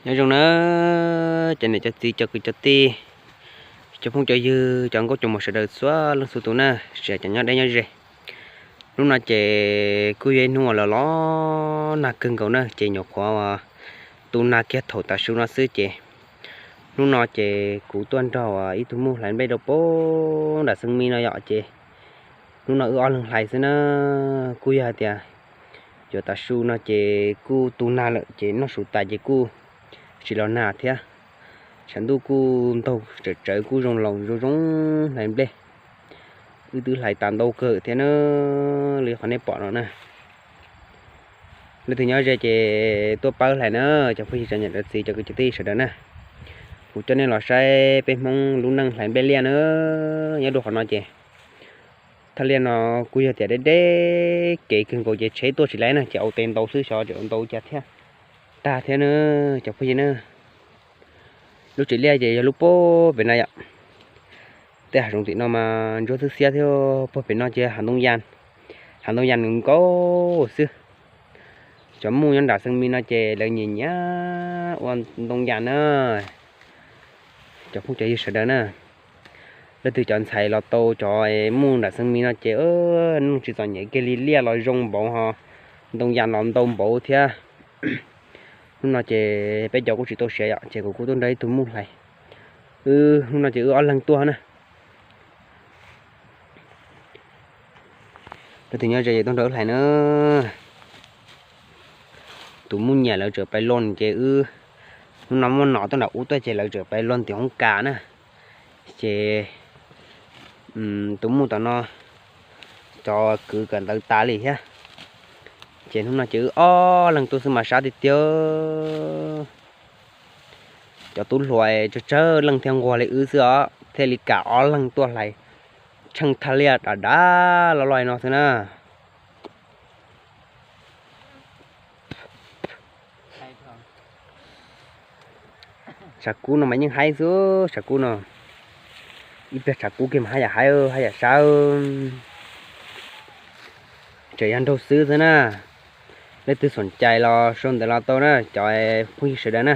Nyob zoo na, cov niam cov txiv cov kwv cov tij, cov phooj cov ywg cov nkauj cov muam sawv daws txhua leej txhua tus na, tsis hais cov nyob deb nyob ze. Hnub no ces kuj yog ib hnub uas los los nag kawg nkaus na, ces nyuam qhuav tu nag kiag thaum tav su no xwb ces hnub no ces kuv tuaj nrog ib tug muj hlais nplej rau pem nram Xeev Mis no yom, ces hnub no wb ob leeg hlais xwb na. Kuj yog hais tias yuav tav su no ces kuj tu nag lawm ces noj su tas ces kuj tsis los nag thiab. Tshav ntuj kuj ntaug tsawv tsawv kuj zoo laus zoo zoo hlais nplej. Wb twb hlais tas ntau kawg thiab na, li qhov nej pom no na. Leej twg nyob ze ces tuaj pab hlais na, cov phooj ywg cov niam cov txiv cov kwv cov tij sawv daws na. Kuv coj nej los saib peb Hmoob lub neej hlais nplej liaj na. Nyob rau qhov no ces thaj liaj no kuj yog tias deb deb kev kawg nkaus ces tsheb tuaj tsis laib na, ces ua tes ntaus xwb xyov tseem ntau cas thiab tag thiab na, cov phooj ywg na. Lub tsev liaj ces yog lub puag pem no yom. Tej hav zoov tim no mas ntsuab xwb xiab thiab, puag pem no ces hav ntoo yas, hav ntoo yas nws nkaus xwb. Cov muj nyob nram Xeev Mis no ces lawv nyiam nyiam ua ntoo yas na. Cov phooj cov ywg sawv daws na, leej twg cov ntxhais los tau cov muj nram Xeev Mis no ces neej tsis txom nyem kiag li, liaj los zoo npaum ho ntoo yas los ntau npaum thiab. Hnub no ces peb cov kuj tsis tau siav yom, ces kuv kuj tuaj nrog ib tug muj hlais. Wb hnub no ces wb ob leeg tuaj na. Leej twg nyob ze tuaj nrog wb hlais na. Tus muj nyiam lawv tseem pais los ces wb, hnub no muaj nom tuaj nram ub tuaj ces lawv tseem pais los tim hoob kas na. Ces tus muj tom no cov kwv kawm ntawv tas li thiab. Ces hnub no ces wb ob leeg tuaj xwb mas sab tiag tiag. Cov tub hluas tsawg tsawg leej thiaj nquag li wb xwb os, thiaj li kam ob leeg tuaj hlais tsheej thaj liaj dav dav loj loj no xwb na. Tshav kub no mas yeej haib xwb, tshav kub no. Ib pliag tshav kub kiag mas haj yam haib, haj yam sab. Tseem yog nraug xwb xwb na. Leej twg xoom cais los sau ntawv los tau na cov phooj ywg sawv daws na.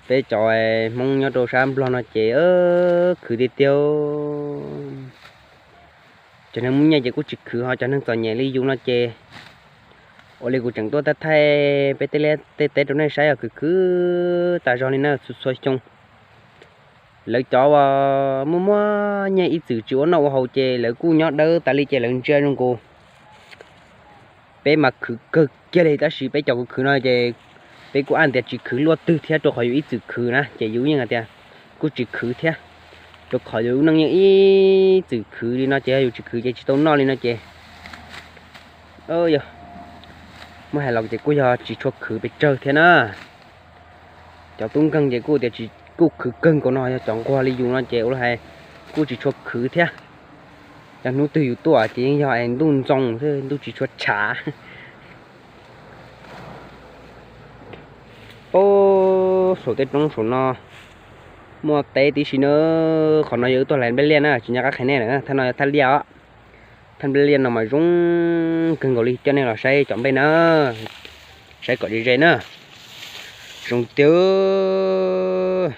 Peb cov Hmoob nyob rau sab Nplog no ces khwv tiag tiag. Cov neeg muaj nyiaj ces kuj tsis khwv, ho cov neeg txom nyem li yus no ces ua li kuv tseem tuaj thaij thaij peb tej liaj tej teb rau nej saib os, khwv khwv tas zog li na txhua txhua xyoo. Lawv cov uas muaj muaj nyiaj ib txwm tsis ua noj ua haus ces lawv kuj nyob dawb tas li ces lawv ntsia zoo nkaus. Peb mas khwv kawg kiag li tab sis peb cov khwv khwv no ces peb kuj ab tias tsis khwv luaj twg thiab rau qhov yus ib txwm khwv na ces yus yeej hais tias kuj tsis khwv thiab. Rau qhov yus lub neej yeej ib txwm khwv li no ces yog yus tsis khwv ces tsis tau noj li no ces yog muab hais los ces kuj yog tsis tshua khwv pes tsawg thiab na. Cov tub nkeeg ces kuj tias tsis, kuj khwv kawg nkaus no, yog cov nquag li yus no ces ua li hais kuj tsis tshua khwv thiab. Yog hnub twg yus tuaj ces yeej yog es ntuj ntxoo xwb, ntuj tsis tshua tshav. Ub, saum tej roob saum no muaj teb tib si na. Qhov no yog wb tuaj hlais nplej liaj na, tsis nco qab qhia nej lawm, thaj no yog thaj liaj os. Thaj nplej liaj no mas zoo kawg nkaus li, coj nej los saib cov nplej na, saib kom ze ze na. Zoo tiag,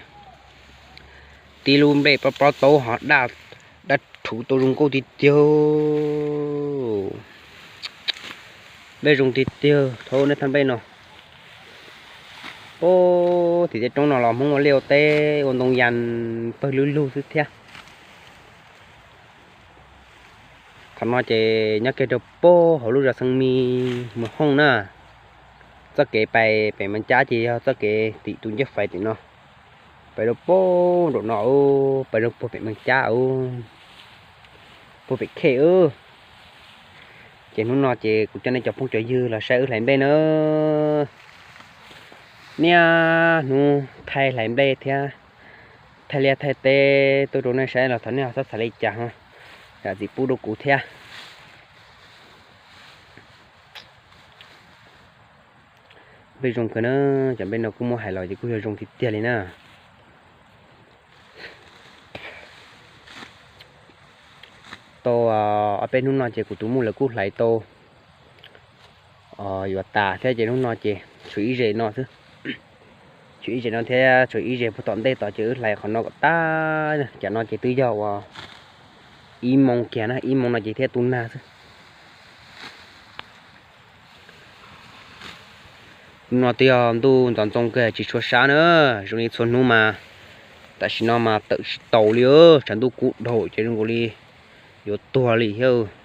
tib lub nplej pob pob taub hov daj, daj rhuv tau zoo nkauj tiag tiag. Nplej zoo tiag tiag, thaum nej thaj nplej no. Ub, tim tej roob no los Hmoob ua liaj ua teb ua ntoo yas pawg lug lug xwb thiab. Qhov no ces nyob kiag rau puag hauv lub zos Xeev Mis mus Hooj na. Txoj kev pais pem Mees Cab ces yog txoj kev tim tus ncej fais tim no. Pais rau puag nraum no, pais rau puag pem Mees Cab, puag pem Khej. Ces hnub no ces kuv coj nej cov phooj cov ywg los saib wb hlais nplej na. Niaj hnub thaij hlais nplej thiab thaij liaj thaij teb tuaj rau nej saib los thov nej ho txhob txhais li cas ho zam txim pub rau kuv thiab. Nplej zoo kawg na, cov nplej no kuj muab hais los ces kuj yog zoo tiag tiag li na. Tau ob peb hnub no ces kuv tus muj lawv kuj hlais tau yuav tas thiab ces hnub no ces tshuav ib zes no xwb. Tshuav ib zes no thiab tshuav ib zes puag tom ntej tod ces wb hlais qhov no kom tag. Cov no ces twb yog uas ib moo kiag na, ib moo no ces thiaj tu nag xwb. Hnub no twb yog ntuj ntxoov ntxoo kawg tsis tshua sab na, zoo li txhua hnub mas tam sim no mas tawm tsis taus li, tshav ntuj kub dhau ces zoo nkaus li yuav tuag li thiab.